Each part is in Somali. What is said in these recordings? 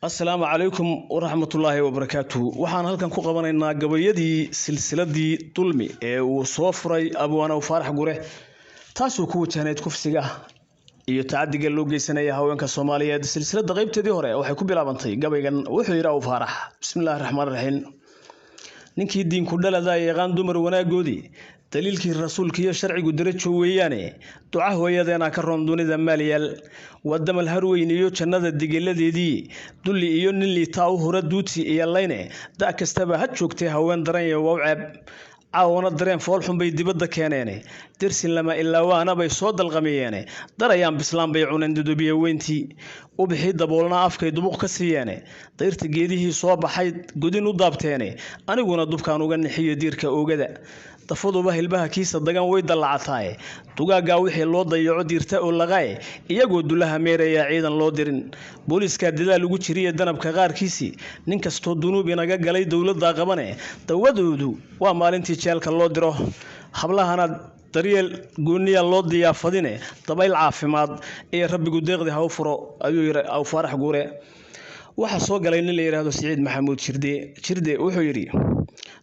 Asalaamu calaykum waraxmatullaahi wabarakaatu. Waxaan halkan ku qabanaynaa gabayadii silsiladii dulmi ee uu soo furay Abwaanow Faarax Gure, taasoo ku wajahnayd kufsiga iyo tacadiga loo geysanaya haweenka Soomaaliyeed. Silsilada qaybteedii hore waxay ku bilaabantay gabaygan. Wuxuu yidhi Aw Faarax: Bismillahi raxmaan raxiim. Ninkii diinku dhalada yaqaan dumar wanaagoodii, daliilkii rasuulka iyo sharcigu darajo weeyaane, duca hooyadeena ka roon dunida maalyaal, waa damal harweyn iyo jannada digeeladeedii, dulli iyo nin liitaa u hura duudsi iyo layne, da' kastaba ha joogtay haween daranya waa u ceeb. Caawana dareen foolxun bay dibadda keeneene, dersin lama ilaawaana bay soo dalqamiyeene, darayaan bislaan bay cuneen dudubiye weyntii, ubixii daboolna afkay dubuq ka siiyeene, dayrta geedihii soo baxay godin u daabteene, aniguna dubkaan uga nixiyo diirka oogada. Dafaduba hilbaha kiisa dagan way dallacataaye, dugaaggaa wixii loo dayaco diirta oo laqaaye, iyagoo dulaha meerayaa ciidan loo dirin, booliiskaa dadaal ugu jiriya danabka qaarkiisii, nin kastoo dunuub inaga galay dowladdaa qabane, dawadoodu waa maalintii jeelka loo diro, hablahana daryeel gooniya loo diyaafadine, dabayl caafimaad ee rabbigu deeqdi ha u furo, ayuu yidhi Aw Faarax Guure. Waxaa soo galay nin la yidhaahdo Siciid Maxamuud Jirde. Jirde wuxuu yidhi: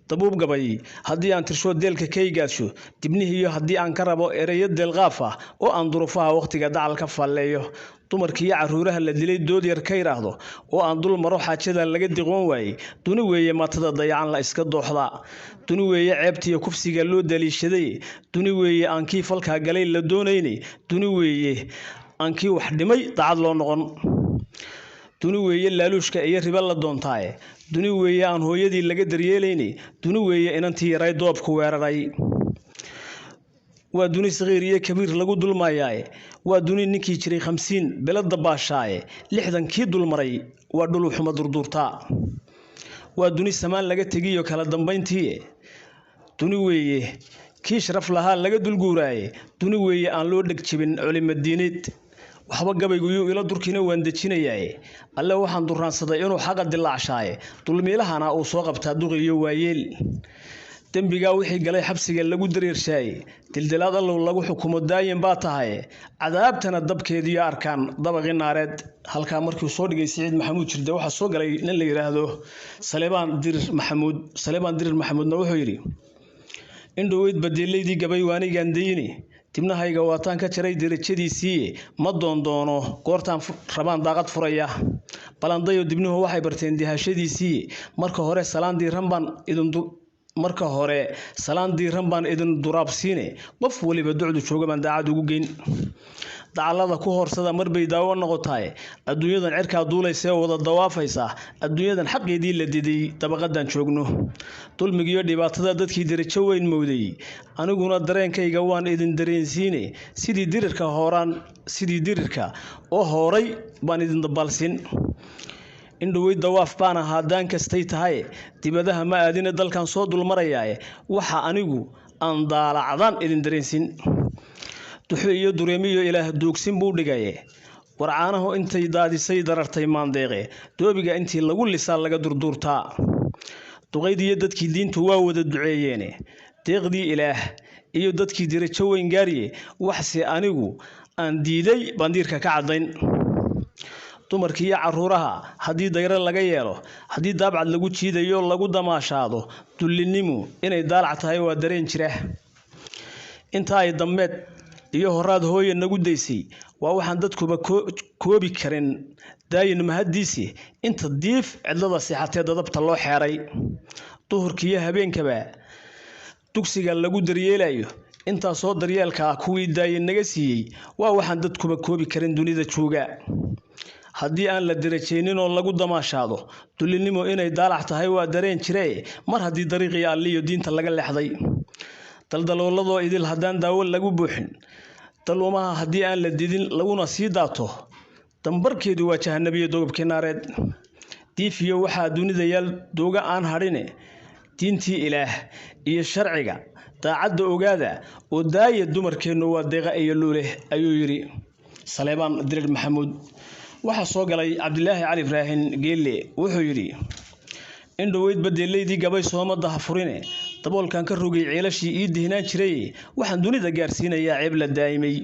Dabuub gabay haddii aan tirsho deelka ka igaadsho, dibnihiiyo haddii aan ka rabo ereyo deelqaaf ah oo aan duruufaha wakhtiga dacal ka falleeyo, dumarkiiyo caruuraha la dilay dood yar ka yidhaahdo oo aan dul maro xaajada laga diqoon waayey, duni weeye maatada dayacan la iska dooxdaa, duni weeye ceebtiiyo kufsiga loo daliishaday, duni weeye aan kii falkaa galay la doonayni, duni weeye aan kii wax dhimay dacad loo noqon, duni weeye laaluushka iyo riba la doontaaye, duni weeye aan hooyadii laga daryeelayni, duni weeye inantii yaray doobku weeraray, waa duni saqiir iyo kabiir lagu dulmayaaye, waa duni ninkii jiray 50 belada baashaaye, 60kii dulmaray waa dhul xuma durduurtaa, waa duni samaan laga tegiyo kala dambayntiiye, duni weeye kii sharaf lahaa laga dulguuraaye, duni weeye aan loo dheg jibin culimadiineed. Waxba gabaygu yuu ila durkiina waan dejinayaaye, alle waxaan duraansaday inuu xaqa dilaacshaaye, dulmiilahana uu soo qabtaa duqi iyo waayeel, dembigaa wixii galay xabsiga lagu dareershaaye, dildilaad allow lagu xukumo daayin baa tahaye, cadaabtana dabkeediyo arkaan dabaqii naareed. Halkaa markii soo dhigay Siciid Maxamuud Jirde, waxaa soo galay nin la yidhaahdo Saleebaan Dirir Maxamuud. Saleebaan Dirir Maxamuudna wuxuu yidhi: Indhoweyd badeelaydii gabay waanigaan dayni, dibnahayga waataan ka jaray derajadiisiiye, ma doondoono goortaan rabaan daaqad furaya, balandayo dibnuhu waxay barteen dihashadiisiiye, marka hore salaan diiran baan idin marka hore salaan diiran baan idin duraabsiine, qof waliba ducdu jooga baan daacad ugu geyn, dacallada ku hoorsada marbay daawo noqotaaye, adduunyadan cirkaa duulaysee wada dawaafaysaa, adduunyadan xaqeedii la diday dabaqadan joogno, dulmigiiyo dhibaatada dadkii derajo weyn mowday, aniguna dareenkayga waan idin dareensiine, sidii dirirka hooraan sidii dirirka oo hooray baan idin dabaalsin. Indhoweyd dawaaf baan ahaa daan kastay tahay, dibadaha ma aadine dalkan soo dulmarayaaye, waxa anigu aan daalacdaan idin dareensin, duxo iyo dureemiyo ilaah duugsin buu dhigaye, warcaanahu intay daadisay darartay maandeeqe, doobiga intii lagu lisaa laga durduurtaa, duqaydiiyo dadkii diintu waa wada duceeyeene, deeqdii ilaah iyo dadkii derajo weyn gaariye, waxse anigu aan diiday bandiirka ka caddayn. Dumarkii iyo caruuraha haddii dayro laga yeelo, haddii daabcad lagu jiidayo lagu damaashaado, dullinimu inay daalac tahay waa dareen jira. Inta ay dammeed iyo horaad hooye nagu daysay waa waxaan dadkuba koobi karin daayin mahaddiisi, inta diif cidlada seexatee dadabta loo xeeray, duhurkiiyo habeenkaba dugsiga lagu daryeelayo, intaasoo daryeelka ah kuwii daayin naga siiyey waa waxaan dadkuba koobi karin dunida jooga. Haddii aan la derajaynin oo lagu damaashaado, dullinimo inay daalac tahay waa dareen jire, mar haddii dariiqii alliyo diinta laga leexday, daldalooladoo idil haddaan daawo lagu buuxin, daluumaha haddii aan la didin laguna sii daato, dambarkeedu waa jahanabiyo dogobkii naareed. Diifiyo waxaa dunida yaal dooga aan hadhine, diintii ilaah iyo sharciga daacadda ogaada oo daaya dumarkeennu waa deeqa iyo luuleh, ayuu yidhi Saleebaan Dirir Maxamuud. Waxaa soo galay Cabdilaahi Cali Ibraahin Geelle. Wuxuu yidhi: Indhoweyd badeelaydii gabay sooma dahafurine, Daboolkan ka rogay ceelashii ii dihnaan jiray, waxaan dunida gaarsiinayaa ceeb la daa'imay.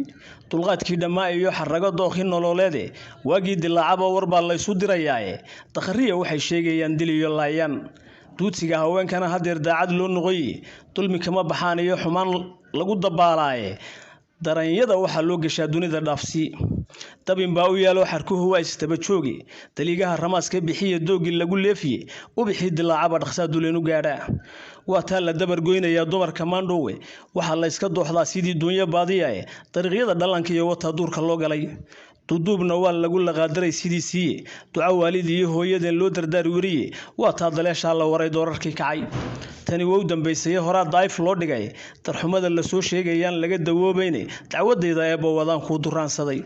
Dulqaadkii dhammaa iyo xarrago dookhi nololeede, waagii dilaacaba war baa laysu dirayaaye. Dakhariya waxay sheegayaan dil iyo laayaan. Duudsiga haweenkana hadeer daacad loo noqoye, dulmi kama baxaan iyo xumaan lagu dabaalaaye. Daranyada waxaa loo gashaa dunida dhaafsi. Dabin baa u yaalo, xarkuhu waa isdaba jooge. Daliigaha ramaaska bixiya, doogii lagu leefiye, ubixii dilaacaba dhaqsaa duleenu gaadhaa. Waa taa la dabar goynayaa dumarka maandhowe. Waxaa la yska dooxdaa sidii duunyo baadiyae. Dariiqyada dhallaanka iyo wataa duurka loo galay. Duuduubna waa lagu laqaadaray sidii siiye. Duco waalid iyo hooyadeen loo dardaari weriye. Waa taa daleeshaa la waray doorarkii kacay. Tani waa u dambaysaye, horaa daa'if loo dhigay. Darxumada lasoo sheegayaan laga dawoobayne, dacwadayda eebba wadaan kuu duraansaday.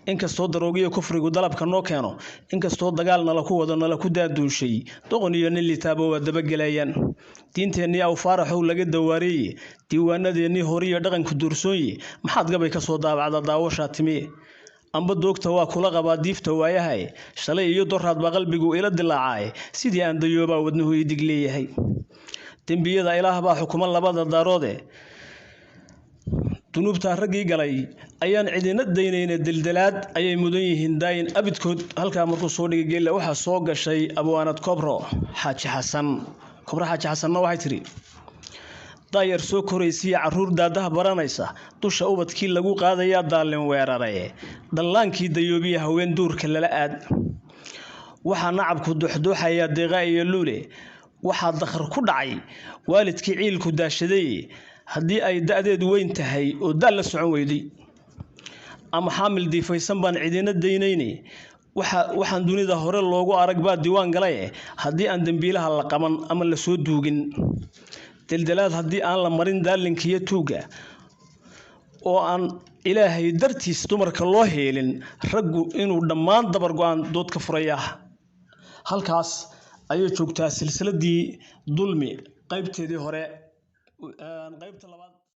Inkastoo daroogiyo kufrigu dalabka noo keeno, inkastoo dagaal nala ku wado, nala ku daaduunshay, doqon iyo nin litaaba waa dabagelayaan. Diinteennii Aw Faaraxow laga dawaareeye, diiwaanadeennii horiyo dhaqanku duursoonye, maxaad gabay ka soo daabacda daawashaa timiye? Amba doogta waa kula qabaa diifta waayahay. Shalay iyo doraad baa qalbigu ila dilaacaaye, sidii aan dayoobaa wadnuhu ii dig leeyahay. Dembiyada Ilaah baa xukuma labada daaroode. Dunuubtaa raggii galay ayaan cidina daynayna, dildalaad ayay mudan yihiin daayin abidkood. Halkaa markuu soo dhigay Geella, waxaa soo gashay abwaanad Kobro Xaaji Xasan. Kobro Xaaji Xasanna waxay tidhi: daayar soo koraysiya caruur daadaha baranaysa, dusha ubadkii lagu qaadayaa daalin weeraraye. Dhallaankii dayoobiya haween duurka lala aad. Waxaa nacabku duxduuxayaa deeqa iyo luule. Waxaa dakhar ku dhacay waalidkii ciilku daashaday. Haddii ay da-deedu weyn tahay oo daal la socon weyday ama xaamil diifaysan baan cidina daynayne. Waxaan dunida hore loogu arag baa diiwaan galaye. Haddii aan dembiilaha la qaban ama lasoo duugin, dildalaad haddii aan la marin daalinkiiyo tuugga, oo aan Ilaahay dartiis dumarka loo heelin, raggu inuu dhammaan dabar go-aan dood ka furaya. Halkaas ayay joogtaa silsiladii dulmi qaybteedii hore. Qaybta labaad.